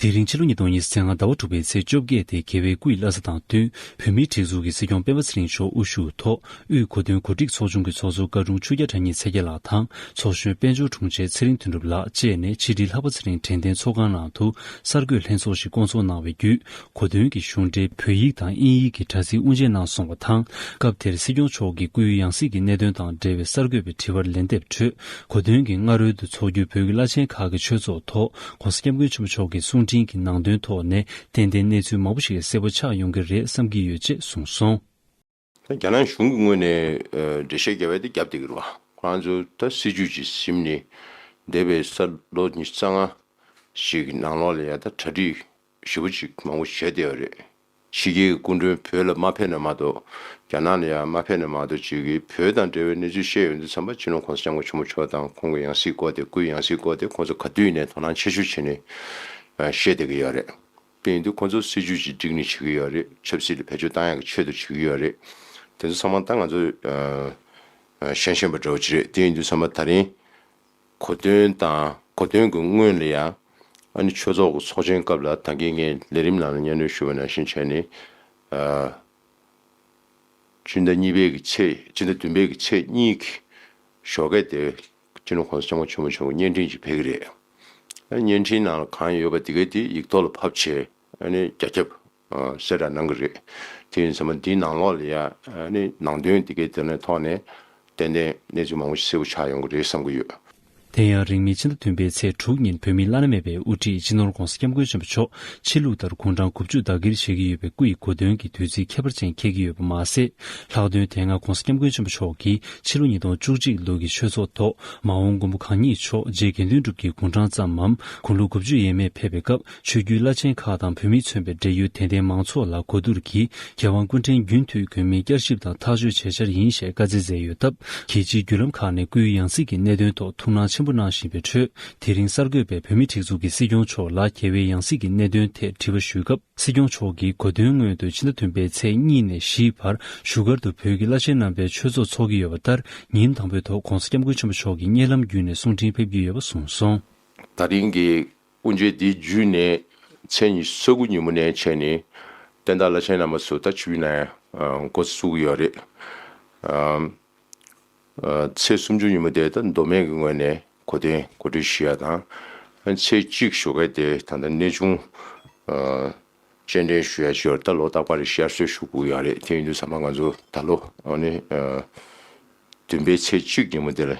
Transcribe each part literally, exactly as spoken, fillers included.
དེ་རིང་ཕྱི་ལོ་ཉིས་སྟོང་ཉི་ཤུ་རྩ་ལྔ་ཟླ་བ་དྲུག་པའི་ཚེས་བཅོ་བརྒྱད་དེ་རྒྱལ་བའི་སྐུ་ཡི་བླ་གཟའ་དང་བསྟུན། བོད་མིའི་སྒྲིག་འཛུགས་ཀྱི་སྲིད་སྐྱོང་སྤེན་པ་ཚེ་རིང་མཆོག་དབུ་བཞུགས་ཐོག་དབུས་གོ་སྟོན་གོ་སྒྲིག་ཚོགས་ཆུང་གི་ཚོགས་གཙོ་བཀའ་དྲུང་ཆོས་རྒྱལ་གྲགས་སྙིང་ཚེ་རྒྱལ་ལགས་དང་། ཚོགས་གཞོན་དཔལ་འབྱོར་དྲུང་ཆེ་ཚེ་རིང་དོན་གྲུབ་ལགས་བཅས་ནས་ཕྱི་དྲིལ་ལྷག་པ་ཚེ་རིང་དྲན་རྟེན་ཚོགས་ཁང་ནང་དུ་གསར་འགོད་ལྷན་ཚོགས་ཤིག་བསྐོང་ཚོགས་གནང་བའི་བརྒྱུད། གོ་སྟོན་གྱི་གཞུང་འབྲེལ་བོད་ཡིག་དང་དབྱིན་ཡིག་གི་དྲ་ཚིགས་དབུ་འབྱེད་གནང་སོང་བ་དང་། སྐབས་དེར་སྲིད་སྐྱོང་མཆོག་གིས་སྐུའི་ཡང་སྲིད་ཀྱི་གནད་དོན་དང་འབྲེལ་བའི་གསར་འགོད་པའི་དྲི་བར་ལན་འདེབས་ཁྲོད། གོ་སྟོན་གྱི་སྔ་རོལ་དུ་འཚོགས་རྒྱུའི་བོད་ཀྱི་བླ་ཆེན་ཁག་གི་ཆོས་ཚོགས་ཐོག་༧གོང་ས་༧སྐྱབས་མགོན་ཆེན་པོ་མཆོག་གི་གསུང་འཕྲིན་གྱི་ནང་དོན་ཐོག་ནས་ཏན་ཏན་གནས་ཚུལ་མང་པོ་ཞིག་གསལ་པོ་ཆགས་ཡོང་གི་རེད་བསམ་གྱི་ཡོད་ཅེས་གསུངས་སོང་། ད་རྒྱ་ནག་གཞུང་གི་ངོས་ནས་ཨ་འགྲེལ་བཤད་རྒྱབ་པ་དེ་རྒྱབ་བསྡད་ཀྱི་རེད་བ། ཁོ་རང་ཚོ་ད་སྲིད་བྱུས་ཀྱི་ཟིན་ནས་འདས་པའི་ས་ལོ་ཉི་ཤུ་རྩ་ལྔ་ཞིག་གི་ནང་ལོགས་ལ་ཡ་ད་གྲ་སྒྲིག་ཞེ་པོ་ཅིག་མང་པོ་བྱས་བསྡད་ཡོད་རེད། ཕྱི་རྒྱལ་གྱི་སྐུ་མགྲོན་བོད་ལ་མ་ཕེབས་ན་མ་གཏོགས། རྒྱ་ནག་ལ་ཡང་མ་ཕེབས་ན་མ་གཏོགས་ཅིག་གིས་བོད་དང་འབྲེལ་བའི་གནས་ཚུལ་བཤད་ཡོང་དུས་ཙམ་པ་སྤྱི་ནོར་༧གོང་ས་༧སྐྱབས་མགོན་ཆེན་པོ་མཆོག་དང་ཁོང་གི་ཡང་སྲིད་སྐོར་དེ། སྐུའི་ཡང་སྲིད་སྐོར་དེ་ཁོང་ཚོ་ག་དུས་ཡིན་ནའི་དོ་སྣང་ཆེ་ཤོས་བྱས་ནས་ཨ་བཤད་བསྡད་ཀྱི་ཡོད་རེད། དེ་ཡིན་དུས་ཁོང་ཚོ་སྲིད་བྱུས་ཅིག་སྒྲིག་ནས་བྱེད་ཀྱི་ཡོད་རེད། ཆབ་སྲིད་ལ་བེད་སྤྱོད་བཏང་ཡག་གི་ཆེད་དུ་བྱེད་ཀྱི་ཡོད་རེད། དེ་ཚོ་ཚང་མ་ད་ང་ཚོས་ཨ་ཨ་ཤེས་ཤེས་པ་འདྲ་བོ་ཅིག་རེད། དེ་ཡིན་དུས་ཚང་མ་ད་རིང་གོ་སྟོན་དང་གོ་སྟོན་གྱི་སྔོན་ལ་ཡང་ཨ་ནི་ཆོས་ཚོགས་ཀྱི་ཚོགས་ཆེན་སྐབས་ལ་ད་གིན་ངས་ལས་རིམ་ནང་ལ་སྙན་སྒྲོན་ཞུས་པ་ནང་བཞིན་བྱས་ནས་ཨ་སྤྱི་ཟླ་གཉིས་པའི་གི་ཚེས་སྤྱི་ཟླ་བདུན་པའི་གི་ཚེས་གཉིས་ཀྱི་ཞོགས་ཀས་དེ་སྤྱི་ནོར་༧གོང་ས་༧སྐྱབས་མགོན་ཆེན་པོ་མཆོག་གི་བརྙན་འཕྲིན་ཅིག་ཕེབས་ཀྱི་རེད། ཨ་བརྙན་འཕྲིན་ནང་ལ་གང་ཡོད་པ་དེ་གའི་དེ་ཡིག་ཐོག་ལ་ཕབ་བྱས་ཨ་ནི་རྒྱ་ཁྱབ་ཨ་གསལ་བསྒྲགས་གནང་གི་རེད། དེ་ཡིན་ཙང་འདིའི་ནང་ལོགས་ལ་ཡ་ཨ་ནི་ནང་དོན་དེ་གའི་དེ་ནས་ཐོག་ནས་ཏན་ཏན་གནས་ཚུལ་མང་པོ་ཞིག་གསལ་པོ་ཆགས་ཡོང་གི་རེད་བསམ་གྱི་ཡོད། དེ་ཡང་རིང་མིན་ཕྱི་ཟླ་བདུན་པའི་ཚེས་དྲུག་ཉིན་བོད་མིའི་བླ་ན་མེད་པའི་དབུ་ཁྲིད་སྤྱི་ནོར་༧གོང་ས་༧སྐྱབས་མགོན་ཆེན་པོ་མཆོག་ཕྱི་ལུགས་ལྟར་དགུང་གྲངས་དགུ་བཅུ་ཟླ་བསྒྱུར་བྱེད་ཀྱི་ཡོད་པའི་སྐུ་ཡི་གོ་སྟོན་གྱི་དུས་ཚིགས་ཁྱད་པར་ཅན་འཁེལ་གྱི་ཡོད་པ་མ་ཟད། ལྷག་དོན་དེ་སྔ་༧གོང་ས་༧སྐྱབས་མགོན་ཆེན་པོ་མཆོག་གིས་ཕྱི་ལོ་ཉིས་སྟོང་བཅུ་གཅིག་ལོ་གི་ཆོས་ཚོགས་ཐོག་མ་འོངས་མགོན་པོ་གང་ཉིད་མཆོག་རྗེ་དགེ་འདུན་གྲུབ་ཀྱི་དགུང་གྲངས་ཙམ་མམ་དགུང་ལོ་དགུ་བཅུ་ཡས་མས་ཕེབས་པའི་སྐབས། ཆོས་བརྒྱུད་བླ་ཆེན་ཁག་དང་བོད་མི་མཚོན་པའི་འབྲེལ་ཡོད་དད་ལྡན་མང་ཚོགས་ལ་གོ་བསྡུར་གྱིས་རྒྱལ་དབང་སྐུ་ཕྲེང་རྒྱུན་མཐུད་དགོས་མིན་བསྐྱར་ཞིབ་དང་ཐག་གཅོད་བྱེད་འཆར་ཡིན་ཞེས་བཀའ་སྩལ་མཛད་ཡོད་སྟབས། རྒྱལ་སྤྱིའི་བརྒྱུད་ལམ་ཁག་ནས་སྐུའི་ཡང་སྲིད་ཀྱི་གནད་དོན་ཐོག་ཐུགས་སྣང་ཆེན་པོ་གནང་བཞིན་པའི་ཁྲོད། དེ་རིང་གསར་འགོད་པས་བོད་མིའི་སྒྲིག་འཛུགས་ཀྱི་སྲིད་སྐྱོང་མཆོག་ལ་རྒྱལ་བའི་ཡང་སྲིད་ཀྱི་གནད་དོན་ཐད་དྲི་བ་ཞུས་སྐབས། སྲིད་སྐྱོང་མཆོག་གིས་གོ་སྟོན་སྔོན་དུ་ཕྱི་ཟླ་བདུན་པའི་ཚེས་གཉིས་ནས་བཞིའི་བར་བཞུགས་སྒར་དུ་བོད་ཀྱི་བླ་ཆེན་རྣམ་པའི་ཆོས་ཚོགས་འཚོགས་ཀྱི་ཡོད་པ་ལྟར། ཉིན་དང་པོའི་ཐོག་༧གོང་ས་༧སྐྱབས་མགོན་ཆེན་པོ་མཆོག་གིས་བརྙན་ལམ་བརྒྱུད་ནས་གསུང་འཕྲིན་ཕེབས་ཀྱི་ཡོད་པ་གསུངས་སོང་། ད་རིང་གི་དབུ་འབྱེད་འདི་བརྒྱུད་ནས་ཚེས་ཉི་ཤུ་རྩ་དགུ་ཉིན་མོ་ནས་བྱས་ནས་བསྟན་བདག་བླ་ཆེན་རྣམ་པ་ཚོ་ད་ཆིབས་བསྒྱུར་གནང་ཡ་འགོ་བཙུགས་ཀྱི་ཡོད་རེད། ཨ་ཚེས་སུམ་ཅུ་ཉིན་མོ་དེ་ད་མདོ་སྨད་ཀྱི་ངོས་ནས་གོ་སྟོན་གོ་སྒྲིག་ཞུ་ཡ་དང་། ཚེས་གཅིག་ཞོགས་ཀས་དེ་ད་ལྟ་གནས་ཆུང་སྤྱན་འདྲེན་ཞུ་ཡ་ཅིག་ཡོད་རེད། ད་ལོ་རྟག་པར་ཞལ་གསོལ་ཞུ་དགོས་ཡོད་རེད། དེ་ཡིན་དུས་ཚང་མ་ང་ཚོ་ད་ལོ་ཨ་ནི་བདུན་པའི་ཚེས་གཅིག་ཉིན་མོ་དེ་ལ་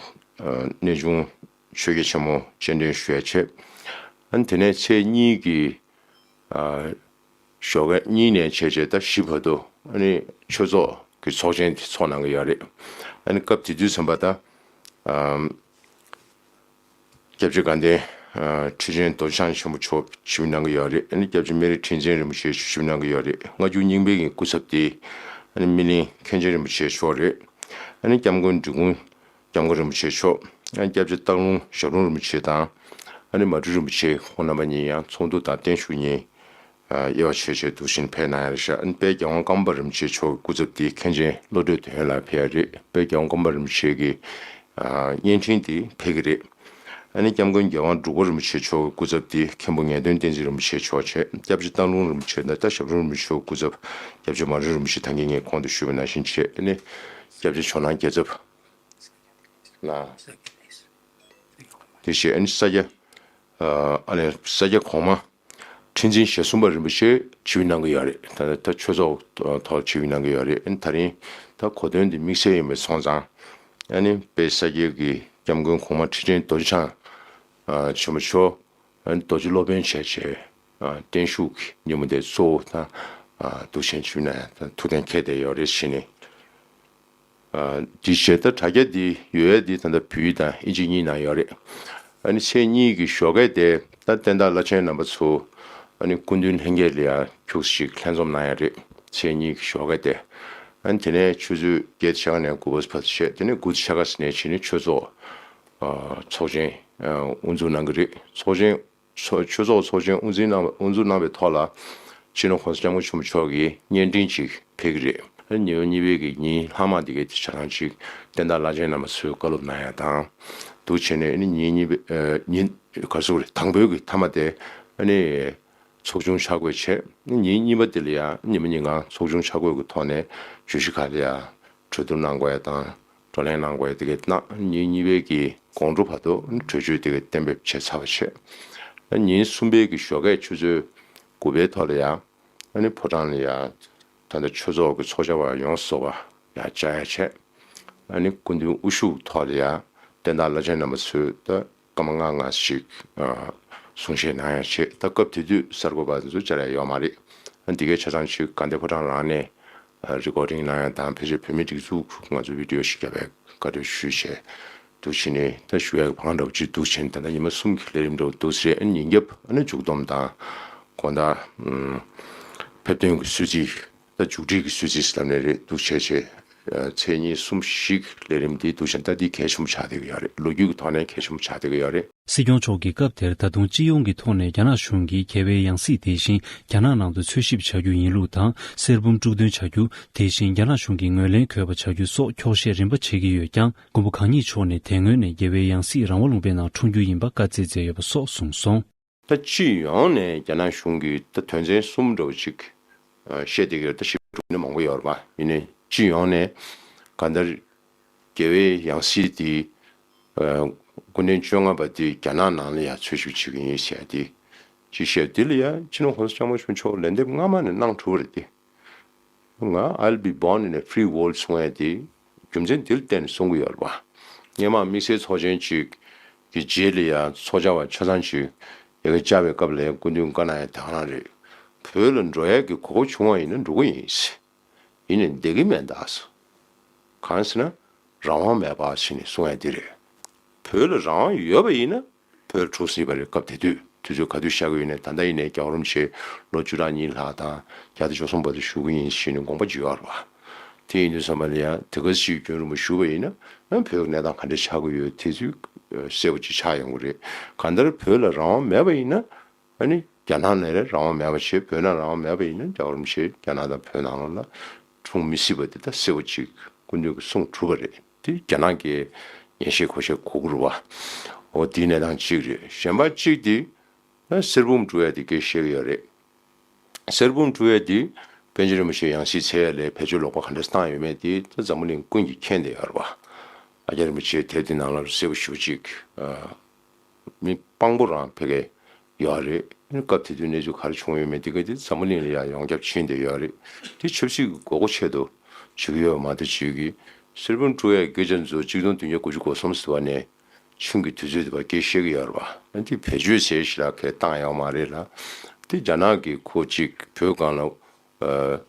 གནས་ཆུང་ཆོས་རྒྱལ་ཆེན་མོ་སྤྱན་འདྲེན་ཞུ་ཡ་བྱས། ཨ་ནི་དེ་ནས་ཚེས་གཉིས་ཀྱི་ཨ་ཞོགས་ཀས་གཉིས་ནས་བྱས་བྱས་ད་བཞི་བར་དུ་ཨ་ནི་ཆོས་ཚོགས་ཀྱི་ཚོགས་ཆེན་དེ་ཚོགས་གནང་གི་ཡོད་རེད། ཨ་ནི་སྐབས་དེ་དུས་ཙམ་པ་ད་ཨམ་སྐྱབས་རྗེ་དགའ་ལྡན་ཨ་ཁྲི་ཆེན་རྡོ་རྗེ་འཆང་ཆེན་པོ་མཆོག་ཆིབས་གནང་གི་ཡོད་རེད། ཨ་ནི་སྐྱབས་རྗེ་སྨན་རི་ཁྲི་འཛིན་རིན་པོ་ཆེ་ཆིབས་གནང་གི་ཡོད་རེད། སྔ་འགྱུར་རྙིང་པའི་གི་སྐུ་ཚབ་དེ་ཨ་ནི་སྨིན་གླིང་མཁན་ཆེན་རིན་པོ་ཆེ་མཆོག་རེད། ཨ་ནི་སྐྱབས་མགོན་འབྲི་གུང་སྐྱབས་མགོན་རིན་པོ་ཆེ་མཆོག་ཨ་ནི་སྐྱབས་རྗེ་སྟག་ལུང་ཞབས་དྲུང་རིན་པོ་ཆེ་དང་། ཨ་ནི་མ་སྤྲུལ་རིན་པོ་ཆེ་ཁོང་རྣམ་པ་གཉིས་ཡང་ཚོགས་འདུ་དང་བརྟན་བཞུགས་གཉིས་ཨ་དབྱེ་བ་ཕྱེ་བྱས་འདུག་བཞིན་ཕེབས་གནང་ཡ་རེད་ཤག་ཨ་ནི་དཔལ་རྒྱལ་དབང་ཀརྨ་པ་རིན་པོ་ཆེ་མཆོག་གི་སྐུ་ཚབ་དེ་མཁན་ཆེན་བློ་གྲོས་དོན་ཡོད་ལགས་ཕེབས་ཡ་རེད། དཔལ་རྒྱལ་དབང་ཀརྨ་པ་རིན་པོ་ཆེ་གི་ཨ་བརྙན་འཕྲིན་དེ་ཕེབས་ཀྱི་རེད། ཨ་ནི་སྐྱབས་མགོན་རྒྱལ་དབང་འབྲུག་པ་རིན་པོ་ཆེ་མཆོག་གི་སྐུ་ཚབ་དེ་མཁན་པོ་ངེས་དོན་བསྟན་འཛིན་རིན་པོ་ཆེ་མཆོག་བྱས། སྐྱབས་རྗེ་སྟག་ལུང་རིན་པོ་ཆེ་དང་ད་ཞབས་དྲུང་རིན་པོ་ཆེ་མཆོག་གི་སྐུ་ཚབ་སྐྱབས་རྗེ་མ་སྤྲུལ་རིན་པོ་ཆེ་ད་གིན་ངས་གོང་དུ་ཞུས་པ་ནང་བཞིན་བྱས། ཨ་ནི་སྐྱབས་རྗེ་ཇོ་ནང་རྒྱལ་ཚབ་ལ་དེ་བཞིན་ཨ་ནི་ས་སྐྱ་ཨ་ནི་ས་སྐྱ་གོང་མ་ཁྲི་འཛིན་ཞེ་གསུམ་པ་རིན་པོ་ཆེ་ཆིབས་གནང་གི་ཡོད་རེད། ད་ད་ཆོས་ཚོགས་ཐོག་ཆིབས་གནང་གི་ཡོད་རེད། ཨ་ནི་ད་རིང་ད་གོ་སྟོན་འདི་དམིགས་བསལ་ཡིན་པའི་སོང་ཙང་ཨ་ནི་དཔལ་ས་སྐྱའི་གི་སྐྱབས་མགོན་གོང་མ་ཁྲི་ཆེན་རྡོ་རྗེ་འཆང་ཨ་ཆེན་པོ་མཆོག་ཨ་ནི་རྡོ་རྗེ་སློབ་དཔོན་བྱས་བྱས་ཨ་བརྟན་བཞུགས་ཀྱི་ཉིན་མོ་དེ་གཙོ་བོ་དང་ཨ་འདུག་བཞིན་ཆིབས་གནང་ཡ་ཐུགས་གཏན་འཁེལ་བསྡད་ཡོད་རེད་ཟེར་ནས། ཨ་འདི་བྱས་ད་དྲ་རྒྱ་འདི་ཡོད་ཡ་འདི་ད་ལྟ་བོད་ཡིག་དང་དབྱིན་ཇི་གཉིས་ནང་ཡོད་རེད། ཨ་ནི་ཚེས་གཉིས་ཀྱི་ཞོགས་ཀས་དེ་ད་བསྟན་བདག་བླ་ཆེན་རྣམ་པ་ཚོ་ཨ་ནི་སྐུ་མདུན་ལྷན་རྒྱས་ལ་ཡ་ཁྱུག་ཅིག་ལྷན་འཛོམས་གནང་ཡ་རེད། ཚེས་གཉིས་ཀྱི་ཞོགས་ཀས་དེ། ཨ་ནི་དེ་ནས་ཆུ་ཚོད་བརྒྱད་ཕྱེད་ཀ་ནས་དགུ་པ་བར་དུ་བྱས། དེ་ནས་དགུ་ཕྱེད་ཀ་ནས་བྱས་ནས་ཆོས་ཚོགས་ཨ་ཚོགས་ཆེན་ཨ་དབུ་འཛུགས་གནང་གི་རེད། ཚོགས་ཆེན་ཚོགས་ཆོས་ཚོགས་ཚོགས་ཆེན་དབུ་འཛིན་གནང་དབུ་འཛུགས་གནང་བའི་ཐོག་ལ་སྤྱི་ནོར་༧གོང་ས་༧སྐྱབས་མགོན་ཆེན་པོ་མཆོག་གིས་བརྙན་འཕྲིན་ཅིག་ཕེབས་ཀྱི་རེད། ཨ་ཉི་མ་གཉིས་པའི་གི་ཉིན་ལྷག་མ་འདི་གའི་དེ་ཆ་ཚང་ཅིག་བསྟན་བདག་བླ་ཆེན་རྣམ་པ་ཚོས་བཀའ་སློབ་གནང་ཡ་དང་། འདུག་བྱས་ནས་ཨ་ནི་ཉིན་གཉིས་པའི་ཨ་ཉིན་ག་རེ་ཟེར་དགོས་རེད། དང་པོའི་གི་མཐའ་མ་དེ་ཨ་ནི་ ཚོགས་ཆུང་ཆ་བགོས་བྱས། ཉིན་གཉིས་པ་དེ་ལ་ཡང་ཉི་མ་ཉིན་གང་ཚོགས་ཆུང་ཆ་བགོས་ཀྱི་ཐོག་ནས་བརྗོད་གཞི་ག་ལ་ཡང་གྲོས་བསྡུར་གནང་དགོས་ཡ་དང་བགྲོ་གླེང་གནང་དགོས་ཡ་དེ་གས་གནང་། ཉིན་གཉིས་པའི་གི་དགོང་དྲོ་བར་དུ་གྲོས་ཆོད་དེ་གས་གཏན་འབེབས་བྱས་ཚར་བ་བྱས། ཉིན་གསུམ་པའི་གི་ཞོགས་ཀས་ཆུ་ཚོད་དགུ་པའི་ཐོག་ལ་ཡང་ཨ་ནི་ཕོ་བྲང་ལ་ཡང་ད་ལྟ་ཆོས་ཚོགས་ཀྱི་ཚོགས་བཅར་བ་ཡོངས་སུ་རྫོགས་པ་ཡང་བཅར་ཡ་བྱས། ཨ་ནི་སྐུ་མདུན་དབུ་བཞུགས་ཐོག་ལ་ཡང་བསྟན་བདག་བླ་ཆེན་རྣམ་པ་ཚོས་ད་སྐར་མ་ལྔ་ལྔ་ཞིག་ཨ་གསུང་བཤད་གནང་ཡ་བྱས། ད་སྐབས་དེ་དུས་གསར་འགོད་པ་ཚོ་བཅར་ཡ་ཡོད་མ་རེད། ཨ་འདི་གའི་ཆ་ཚང་ཞིག་དགའ་ལྡན་ཕོ་བྲང་རང་ནས་ཨ་རི་ཀོར་ཌིང་གནང་ཡ་དང་ཕལ་ཆེར་བོད་མིའི་སྒྲིག་འཛུགས་ང་ཚོ་བི་ཌི་ཡོ་ཞིག་རྒྱབ་པའི་བཀའ་འཁྲོལ་ཞུས་བྱས། འདུག་བྱས་ནས་ད་ཞུ་ཡག་བང་འདྲ་བོ་ཅིག་འདུག་བྱས་ནས་ད་ལྟ་ཉི་མ་གསུམ་གྱི་ལས་རིམ་འདྲ་བོ་འདུག་ཟེར། ཨ་ཉིན་རྒྱབ་ཨ་ནི་མཇུག་བསྡོམས་དང་དགོང་དག་ཨུམ་ཕེབས་ཐོན་གྱི་གསོལ་ཚིགས་ད་མཇུག་སྒྲིལ་གྱི་གསོལ་ཚིགས་ལབ་ནས་རེད། འདུག་བྱས་བྱས་ཨ་ཚེས་གཉིས་གསུམ་བཞི་གི་ལས་རིམ་འདི་འདུག་བྱས་ནས་ད་འདི་གལ་ཆེན་པོ་ཆགས་བསྡད་ཀྱི་ཡོད་རེད། ལོ་རྒྱུས་ཀྱི་ཐོག་ནས་གལ་ཆེན་པོ་ཆགས་བསྡད་ཀྱི་ཡོད་རེད། སྲིད་སྐྱོང་མཆོག་གིས་སྐབས་དེར་ད་དུང་སྤྱི་ཡོངས་ཀྱི་ཐོག་ནས་རྒྱ་ནག་གཞུང་གིས་རྒྱལ་བའི་ཡང་སྲིད་དེ་བཞིན་རྒྱ་ནག་ནང་དུ་འཚོལ་ཞིབ་བྱ་རྒྱུ་ཡིན་ལུགས་དང་། གསེར་འབུམ་དཀྲུག་འདོན་བྱ་རྒྱུ། དེ་བཞིན་རྒྱ་ནག་གཞུང་གིས་ངོས་ལེན་དགོས་པ་བྱ་རྒྱུ་སོགས་འཁྱོག་བཤད་རིམ་པ་བྱེད་ཀྱི་ཡོད་ཀྱང་། མགོན་པོ་གང་ཉིད་མཆོག་ནས་དེ་སྔོན་ནས་རྒྱལ་བའི་ཡང་སྲིད་རང་དབང་ལུང་པའི་ནང་འཁྲུངས་རྒྱུ་ཡིན་པ་བཀའ་སྩལ་མཛད་ཡོད་པ་སོགས་གསུངས་སོང་། ད་སྤྱི་ཡོངས་ནས་རྒྱ་ནག་གཞུང་གིས་ད་དོན་ཚན་གསུམ་འདྲ་བོ་ཅིག་ཨ་བཤད་བསྡད་ཀྱི་ཡོད་རེད། ད་ཞིབ་ཕྲ་ནི་མང་པོ་ཡོད་རེད་པ། ཡིན་ནའི་སྤྱི་ཡོངས་ནས་གང་ལྟར་རྒྱལ་བའི་ཡང་སྲིད་དེ་ཨ་སྐུ་ཕྲེང་བཅོ་ལྔ་པ་དེ་རྒྱ་ནག་ནང་ལ་ཡང་འཚོལ་ཞིབ་བྱེད་ཀྱི་ཡིན་ཟེར་ཡ་དེ་ཅིག་བཤད། དེ་ལ་ཡང་སྤྱི་ནོར་གོང་ས་སྐྱབས་མགོན་ཆེན་པོ་མཆོག་ལན་འདེབས་སྔ་མ་ནས་གནང་གྲུབ་པ་རེད་དེ། ང་I'll be born in a free world གསུང་ཡ་དེ་རྒྱུ་མཚན་འདིར་བརྟེན་ནས་གསུང་གི་ཡོད་རེད་པ། སྔོན་མ་དམིགས་བསལ་ཚོགས་ཆེན་ཅིག་གི་རྗེས་ལ་ཡང་ཚོགས་བཅར་བ་ཆ་ཚང་ཅིག་ཡ་གི་བཅར་བའི་སྐབས་ལ་ཡང་སྐུ་མདུན་བཀའ་གནང་ཡ་དེ་ག་རང་རེད། བོད་ལ་འགྲོ་ཡ་གི་གོ་སྐབས་བྱུང་བ་ཡིན་ན་འགྲོ་གི་ཡིན། ཡིན་ནའི་བསྡད་ཀྱི་མེད་ད་ཟེར། གང་ཟེར་ན་རང་དབང་མེད་པ་ཟེར་ནས་གསུང་ཡ་དེ་རེད། བོད་ལ་རང་དབང་ཡོད་པ་ཡིན་ན་བོད་ལ་འཁྲུག་སྲིད་པ་རེད། སྐབས་དེ་དུས་དུས་ཚོད་ག་དུས་བཞག་གི་ཡོད་ནའི་ད་ལྟ་ཡིན་ནའི་རྒྱལ་བ་རིན་པོ་ཆེ་ལོ་བཅུ་ཕྲག་གཉིས་ལྷག་དང་བརྒྱ་དང་བཅུ་གསུམ་བར་དུ་བཞུགས་ཀྱི་ཡིན་ཞེས་ནས་དགོངས་པ་བཞེས་ཡོད་རེད་པ། དེ་ཡིན་དུས་ཙམ་པ་ལ་ཡང་དེ་ག་ཞིག་རྒྱུན་རིང་པོ་བཞུགས་པ་ཡིན་ན་ཡང་བོད་ཀྱི་གནས་སྟངས་ག་འདྲ་ཆགས་ཀྱི་ཡོད་དེ་ཚོ་གསལ་པོ་ཅིག་ཆགས་ཡོང་གི་རེད། གང་ལྟར་བོད་ལ་རང་དབང་མེད་པ་ཡིན་ན། ཨ་ནི་རྒྱ་ནག་ནས་རང་དབང་མེད་པ་བྱས། བོད་ནང་རང་དབང་མེད་པ་ཡིན་ན་རྒྱལ་བ་རིན་པོ་ཆེ་རྒྱ་ནག་དང་བོད་ནང་ལོགས་ལ་འཁྲུངས་མི་སྲིད་པ་དེ་ད་གསལ་པོ་ཅིག་སྐུ་མདུན་གྱིས་གསུངས་གྲུབ་པ་རེད། དེ་རྒྱ་ནག་གིས་ཉན་ཤེས་གོ་ཤེས་གོ་གི་རེད་པ། འོ་དེའི་གནས་སྟངས་གཅིག་རེད། གཞན་པ་གཅིག་དེ་ཨ་གསེར་འབུམ་དཀྲུག་ཡ་དེ་སྐད་བཤད་ཀྱི་ཡོད་རེད། གསེར་འབུམ་དཀྲུག་ཡ་དེ་པཎ་ཆེན་རིན་པོ་ཆེ་ཡང་སྲིད་འཚོལ་ཡ་ལ་བེད་སྤྱོད་ལོག་པ་ག་འདྲ་བཏང་ཡོད་མེད་དེ་ད་འཛམ་བུ་གླིང་ཀུན་གྱིས་མཁྱེན་བསྡད་ཡོད་རེད་པ། ཨ་ཀྱཱ་རིན་པོ་ཆེས་དེབ་དེ་ནང་ལ་གསལ་པོ་ཞེ་པོ་ཅིག་ཨ། མི་དཔང་པོ་རང་ཕ་གིར་ཡོད་རེད། སྐབས་དེ་དུས་གནས་ཚུལ་ག་རེ་བྱུང་ཡོད་མེད་དེ་ག་དེ་འཛམ་བུ་གླིང་ལ་ཡང་ཡོངས་ཁྱབ་ཕྱིན་བསྡད་ཡོད་རེད། དེ་ཆབ་སྲིད་ཀྱི་དགོས་མཁོ་ཆེད་དུ་བྱེད་ཀྱི་ཡོད་མ་གཏོགས་བྱེད་ཀྱི། གསེར་འབུམ་དཀྲུག་ཡའི་སྐད་ཆ་ཚོ་གཅིག་སྟོང་བདུན་བརྒྱ་དགུ་བཅུ་གོ་གསུམ་ཟེར་བ་ནས་ཆིང་གི་དུས་ཚོད་དེ་བར་སྐད་བཤད་ཀྱི་ཡོད་རེད་པ། དེ་བེད་སྤྱོད་བྱས་ཞིག་ལ་ཁས་བཏང་ཡོད་མ་རེད་ལ། དེ་རྒྱ་ནག་གིས་ཁོ་གཅིག་བོད་སྒང་ལ་ཨ་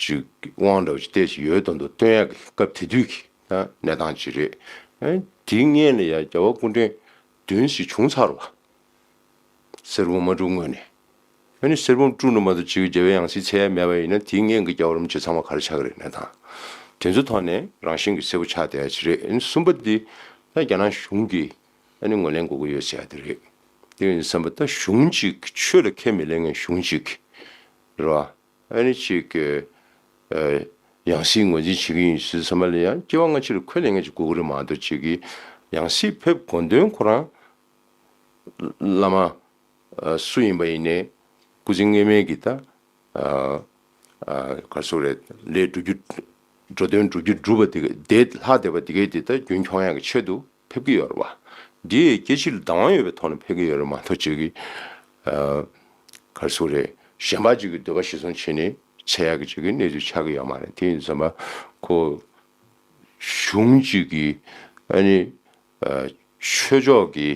ཅིག་དབང་འདྲ་བོ་ཅིག་ཏོག་ཙམ་ཡོད་མདོག་མདོག་སྟོན་ཡག་གི་སྐབས་དེ་དུས་ཀྱི་ད་གནས་སྟངས་ཅིག་རེད། ཨ་དེའི་སྔོན་ལ་ཡང་རྒྱལ་བ་སྐུ་ཕྲེང་བདུན་ཞིག་བྱུང་ཚར་བ། གསེར་འབུམ་མ་དཀྲུག་སྔོན་ནས། ཨ་ནི་གསེར་འབུམ་དཀྲུག་ནས་མ་གཏོགས་ཅིག་རྒྱལ་བའི་ཡང་སྲིད་འཚོལ་ཡ་མེད་པ་ཡིན་ན་དེའི་སྔོན་གྱི་རྒྱལ་བ་རིན་པོ་ཆེ་ཚང་མ་ག་རེ་ཆགས་ཀྱི་རེད་གནས་སྟངས། དེ་ཚོའི་ཐོག་ནས་རང་བཞིན་གྱིས་གསལ་པོ་ཆགས་བསྡད་ཡ་ཅིག་རེད། ཨ་ནི་གསུམ་པ་འདི་ད་རྒྱ་ནག་གཞུང་གིས་ཨ་ནི་ངོས་ལེན་དགོས་ཀྱི་ཡོད་ཟེར་ཡ་དེ་རེད། དེ་ཡིན་བསམ་པ་ད་གཞུང་གཅིག་ཆོས་ལ་ཁས་མི་ལེན་མཁན་གཞུང་གཅིག་རེད་བ། ཨ་ནི་གཅིག་གི་ཨ་ཡང་སྲིད་ངོས་འཛིན་བྱེད་ཀྱི་ཡིན་ཟེར་བསམ་པ་ལ་ཡང་སྐྱེ་བ་སྔ་ཕྱི་ལ་ཁས་ལེན་མཁན་གཅིག་དགོས་ཀྱི་རེད་མ་གཏོགས་གཅིག་གི་ཡང་སྲིད་ཕེབས་དགོས་དོན་ཁོ་རང་བླ་མ་ཨ་སུ་ཡིན་པ་ཡིན་ནའི་སྐུ་ཚེ་སྔོན་མའི་གི་ད་ཨ་ཨ་ག་རེ་ཟེར་དགོས་རེད། ལས་སྒྲུབ་རྒྱུ་འགྲོ་དོན་སྒྲུབ་རྒྱུ་སྒྲུབ་པ་དེ་ག་དེ་ལྷག་བསྡད་པ་དེ་གས་དེ་ད་རྒྱུན་འཁྱོངས་ཡག་གི་ཆེད་དུ་ཕེབས་ཀྱི་ཡོད་རེད་བ། འདི་ཡི་སྐད་ཆ་ལ་བདག་དབང་ཡོད་པའི་ཐོག་ནས་ཕེབས་ཀྱི་ཡོད་རེད་མ་གཏོགས་ཅིག་གི་ཨ་ག་རེ་ཟེར་དགོས་རེད། གཞན་པ་ཅིག་གི་འདོད་པ་གཞིར་བཟུང་བྱས་ནས་འཚོལ་ཡག་གི་ཅིག་གི་གནས་ཚུལ་ཆགས་ཀྱི་ཡོད་མ་རེད། དེ་ཡིན་ཙམ་པ་ཁོ་གཞུང་གཅིག་གི་ཨ་ནི་ཨ་ཆོས་ཕྱོགས་ཀྱི་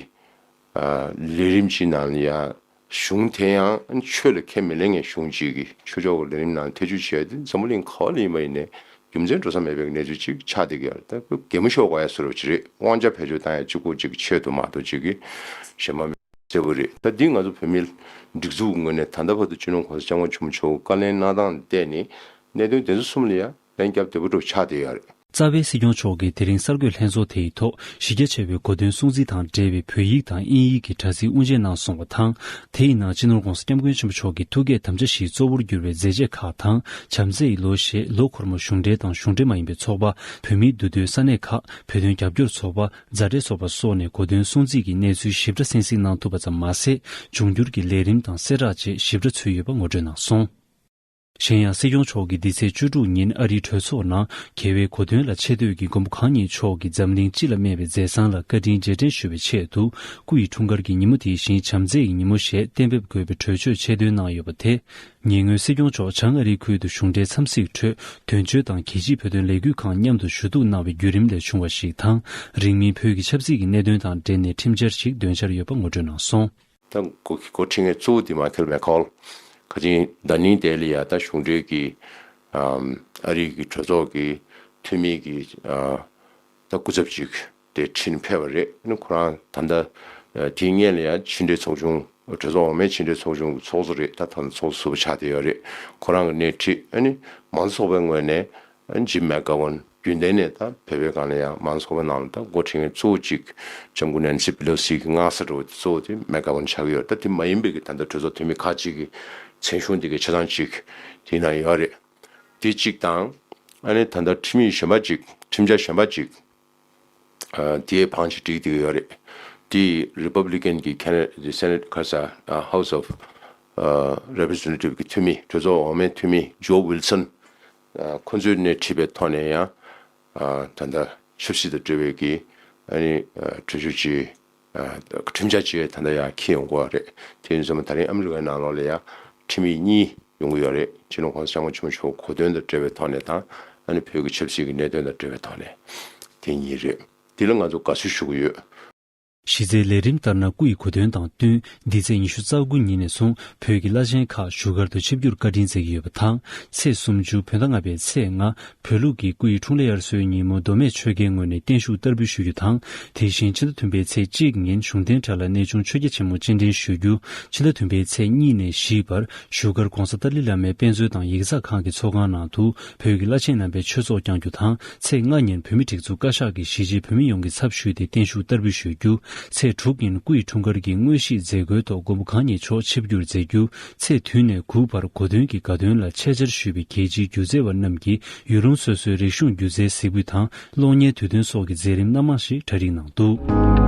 ཨ་ལས་རིམ་གཅིག་ནང་ལ་ཡང་གཞུང་དེ་ཡང་ཆོས་ལ་ཁས་མི་ལེན་མཁན་གཞུང་གཅིག་གིས་ཆོས་ཕྱོགས་ཀྱི་ལས་རིམ་ནང་ཐེ་བྱུས་བྱས་ཏེ་འཛམ་བུ་གླིང་ག་པ་ལ་ཡིན་པ་ཡིན་ནའི་རྒྱུ་མཚན་འགྲོ་ས་མེད་པའི་གནས་ཚུལ་ཅིག་ཆགས་བསྡད་ཀྱི་ཡོད་རེད། ད་གད་མོ་ཤོར་དགོས་ཡ་བཟོ་འདྲ་ཅིག་རེད། དབང་ཆ་བེད་སྤྱོད་བཏང་ཡ་གཅིག་པོ་གཅིག་གི་ཆེད་དུ་མ་གཏོགས་ཅིག་གི་གཞན་པ་མེད་གསལ་པོ་རེད། ད་འདི་ང་ཚོ་བོད་མིའི་སྒྲིག་འཛུགས་ངོས་ནས་ད་ལྟ་བར་དུ་སྤྱི་ནོར་གོང་ས་སྐྱབས་མགོན་ཆེན་པོ་མཆོག་བཀའ་ལན་གནང་སྟངས་བལྟས་ནས་གནད་དོན་དེ་ཚོ་གསུམ་ལ་ཡ་ལན་བརྒྱབ་བདེ་པོ་འདྲ་པོ་ཆགས་བསྡད་ཡོད་རེད། རྩ་བའི་སྲིད་སྐྱོང་མཆོག་གིས་དེ་རིང་གསར་འགོད་ལྷན་ཚོགས་དེའི་ཐོག་གཞི་རྒྱ་ཆེ་བའི་གོ་སྟོན་སྲུང་བརྩི་དང་འབྲེལ་བའི་བོད་ཡིག་དང་དབྱིན་ཡིག་གི་དྲ་ཚིགས་དབུ་འབྱེད་གནང་སོང་བ་དང་། དེའི་ནང་སྤྱི་ནོར་༧གོང་ས་༧སྐྱབས་མགོན་ཆེན་པོ་མཆོག་གི་ཐུགས་བསྐྱེད་དམ་བཅའ་བཞིའི་གཙོ་བོར་གྱུར་བའི་མཛད་རྗེས་ཁག་དང་། བྱམས་བརྩེ་ཡི་ལོ་ཞེས་ལོ་འཁོར་མོ་གཞུང་འབྲེལ་དང་གཞུང་འབྲེལ་མ་ཡིན་པའི་ཚོགས་པ། བོད་མིའི་འདུས་སྡོད་ས་གནས་ཁག་བོད་དོན་རྒྱབ་སྐྱོར་ཚོགས་པ། མཛའ་འབྲེལ་ཚོགས་པ་སོགས་ནས་གོ་སྟོན་སྲུང་བརྩི་གི་གནས་ཚུལ་ཞིབ་ཕྲ་གསན་གཟིགས་གནང་ཐུབ་པ་ཙམ་མ་ཟད། འབྱུང་འགྱུར་གྱི་ལས་རིམ་དང་གསལ་བསྒྲགས་བཅས་ཞིབ་ཕྲ་ཚུད་ཡོད་པ་ངོ་སྤྲོད་གནང་སོང་། གཞན་ཡང་། སྲིད་སྐྱོང་མཆོག་གིས་འདི་ཚེས་བཅུ་དྲུག་ཉིན་ཨ་རིའི་གྲོས་ཚོགས་ནང་། རྒྱལ་བའི་གོ་སྟོན་ལ་ཆེ་བསྟོད་ཀྱིས་མགོན་པོ་གང་ཉིད་མཆོག་གིས་འཛམ་གླིང་སྤྱི་ལ་སྨྲས་པའི་མཛད་བཟང་ལ་བཀའ་དྲིན་རྗེས་དྲན་ཞུ་བའི་ཆེད་དུ། སྐུ་ཡི་འཁྲུངས་སྐར་གྱི་ཉིན་མོ་དེ་བཞིན་བྱམས་བརྩེ་ཡི་ཉིན་མོ་ཞེས་གཏན་འབེབས་དགོས་པའི་གྲོས་ཆོད་ཆེད་འདོན་གནང་ཡོད་པ་དེ། ཉེ་སྔོན་སྲིད་སྐྱོང་མཆོག་བྱང་ཨ་རིའི་ཁུལ་དུ་གཞུང་འབྲེལ་འཚམས་གཟིགས་ཁྲོད། དོན་གཅོད་དང་རྒྱལ་སྤྱིའི་བོད་དོན་ལས་འགུལ་ཁང་མཉམ་དུ་ཞུ་གཏུག་གནང་བའི་བརྒྱུད་རིམ་ལས་བྱུང་བ་ཞིག་དང་། རིང་མིན་བོད་ཀྱི་ཆབ་སྲིད་ཀྱི་གནད་དོན་དང་འབྲེལ་ནས་ཁྲིམས་འཆར་ཞིག་འདོན་འཆར་ཡོད་པ་ངོ་སྤྲོད་གནང་སོང་། ད་འགོ་འགོ་ཁྲིད་མཁན་གཙོ་བོ་དེ་མ་ཁེལ་མེ་ཁོལ། ཁ་ཅིག་ཟླ་ནིང་དེ་ལ་ཡ་ད་གཞུང་འབྲེལ་གྱི་ཨམ་ཨ་རི་གི་གྲོས་ཚོགས་ཀྱི་འཐུས་མི་གི་ཨ་ད་སྐུ་ཚབ་ཅིག་དེ་ཁྲིད་ཕེབས་པ་རེད། ཨ་ནི་ཁོ་རང་ད་ལྟ་ཨ་དེའི་སྔོན་ལ་ཡ་ཕྱི་འབྲེལ་ཚོགས་ཆུང་གྲོས་ཚོགས་འོག་མའི་ཕྱི་འབྲེལ་ཚོགས་ཆུང་གི་ཚོགས་གཙོ་རེད། ད་ད་ལྟ་ཚོགས་གཙོ་ཟུར་པ་ཆགས་བསྡད་ཡོད་རེད། ཁོ་རང་གི་སྣེ་ཁྲིད། ཨ་ནི་མང་གཙོ་ཚོགས་པའི་ངོས་ནས། ཇིམ་མེག་གྷ་ཝན། རྒྱུན་ལྡན་ནས་ད་བོད་པའི་སྒང་ལ་ཡང་མང་ཚོགས་པའི་ནང་ལ་ད་འགོ་ཁྲིད་མཁན་གཙོ་བོ་གཅིག་ལྕམ་སྐུ་ནན་སི་པི་ལོ་སི་གི་མངའ་གསར་འགྲོ་བ་དེ་གཙོ་བོ་དེ་མེག་གྷ་ཝན་ཆགས་ཀྱི་ཡོད་རེད། ད་དེ་མ་ཡིན་པའི་གི་ད་ལྟ་གྲོས་ཚོགས་འཐུས་མི་ཁག་ཅིག་གི་མཚན་གཞུང་དེ་གའི་ཆ་ཚང་ཅིག་དེའི་ནང་ཡོད་རེད། དེ་གཅིག་དང་། ཨ་ནི་ད་ལྟ་ཁྲིམས་ཡིག་གཞན་པ་ཅིག་ཁྲིམས་འཆར་གཞན་པ་ཅིག་ཨ་དེའི་བང་ཆེ་བསྒྲིགས་བསྡད་ཀྱི་ཡོད་རེད། དེ་རི་པབ་ལི་ཀན་གི་ཁེ་ནེ་སེ་ནེ་ཊི་ཁ་ས་ཨ་House of ཨ་Representative གི་འཐུས་མི་གྲོས་ཚོགས་འོག་མའི་འཐུས་མི་ཇོ་ཝིལ་སན། ཨ་ཁོ་ཚོའི་སྣེ་ཁྲིད་པའི་ཐོག་ནས་ཡང་ཨ་ད་ལྟ་ཆབ་སྲིད་དང་འབྲེལ་བའི་གི་ཨ་ནི་ཨ་གྲོས་ཆོད་ཅིག་ཨ་ཁྲིམས་འཆར་ཅིག་ད་ལྟ་ཡང་འཁྱེར་ཡོང་གི་ཡོད་རེད། དེ་ཡིན་ཙང་ད་རིང་ཨ་མི་རི་ཀའི་ནང་ལོགས་ལ་ཡང་ཁྲིམས་ཡིག་གཉིས་ཡོང་གི་ཡོད་རེད། སྤྱི་ནོར་༧གོང་ས་༧སྐྱབས་མགོན་ཆེན་པོ་མཆོག་གོ་སྟོན་དང་འབྲེལ་བའི་ཐོག་ནས་དང་། ཨ་ནི་བོད་ཀྱི་ཆབ་སྲིད་ཀྱི་གནད་དོན་དང་འབྲེལ་བའི་ཐོག་ནས་དེ་གཉིས་རེད། དེ་ལ་ང་ཚོ་དགའ་བསུ་ཞུ་གི་ཡོད། གཞི་རྩའི་ལས་རིམ་ལྟར་ན། སྐུ་ཡི་གོ་སྟོན་དང་བསྟུན། འདི་ཚེས་ཉི་ཤུ་རྩ་དགུ་ཉིན་ནས་བཟུང་བོད་ཀྱི་བླ་ཆེན་ཁག་བཞུགས་སྒར་དུ་ཆིབས་བསྒྱུར་བཀའ་དྲིན་སྩལ་གྱི་ཡོད་པ་དང་། ཚེས་སུམ་ཅུ་བོད་ཟླ་ལྔ་པའི་ཚེས་ལྔ། བོད་ལུགས་ཀྱི་སྐུ་ཡི་འཁྲུངས་ལྷ་དབྱར་གསོལ་ཉིན་མོ་མདོ་སྨད་ཆོལ་ཁའི་ངོས་ནས་བརྟན་བཞུགས་བསྟར་འབུལ་ཞུ་རྒྱུ་དང་། དེ་བཞིན་ཕྱི་ཟླ་བདུན་པའི་ཚེས་གཅིག་ཉིན་གཞུང་བསྟེན་གྲྭ་ལ་གནས་ཆུང་ཆོས་རྒྱལ་ཆེན་མོ་སྤྱན་འདྲེན་ཞུ་རྒྱུ། ཕྱི་ཟླ་བདུན་པའི་ཚེས་གཉིས་ནས་བཞི་བར་བཞུགས་སྒར་༧གོང་ས་ཏཱ་ལའི་བླ་མའི་དཔེ་མཛོད་དང་ཡིག་ཚགས་ཁང་གི་ཚོགས་ཁང་ནང་དུ་བོད་ཀྱི་བླ་ཆེན་རྣམ་པས་ཆོས་ཚོགས་བསྐྱང་རྒྱུ་དང་། ཚེས་ལྔ་ཉིན་བོད་མིའི་སྒྲིག་འཛུགས་བཀའ་ཤག་གིས་གཞིས་བྱེས་བོད་མི་ཡོངས་ཀྱི་ཚབ་ཞུས་ཏེ་བརྟན་བཞུགས་བསྟར་འབུལ་ཞུ་རྒྱུ། ཚེས་དྲུག་ཉིན་སྐུ་ཡི་འཁྲུངས་སྐར་གྱི་དངོས་གཞིའི་མཛད་སྒོའི་ཐོག་མགོན་པོ་གང་ཉིད་མཆོག་ཆིབས་བསྒྱུར་མཛད་རྒྱུ། ཚེས་བདུན་ནས་དགུ་བར་གོ་སྟོན་གྱི་དགའ་སྟོན་ལ་ཆེད་བཅར་ཞུས་པའི་རྒྱལ་སྤྱིའི་སྒྱུ་རྩལ་བ་རྣམས་ཀྱིས་ཡུལ་ལུང་སོ་སོའི་རིག་གཞུང་སྒྱུ་རྩལ་གཟིགས་འབུལ་དང་། གློག་བརྙན་དུས་སྟོན་སོགས་ཀྱི་མཛད་རིམ་སྣ་མང་ཞིག་གྲ་སྒྲིག་གནང་འདུག།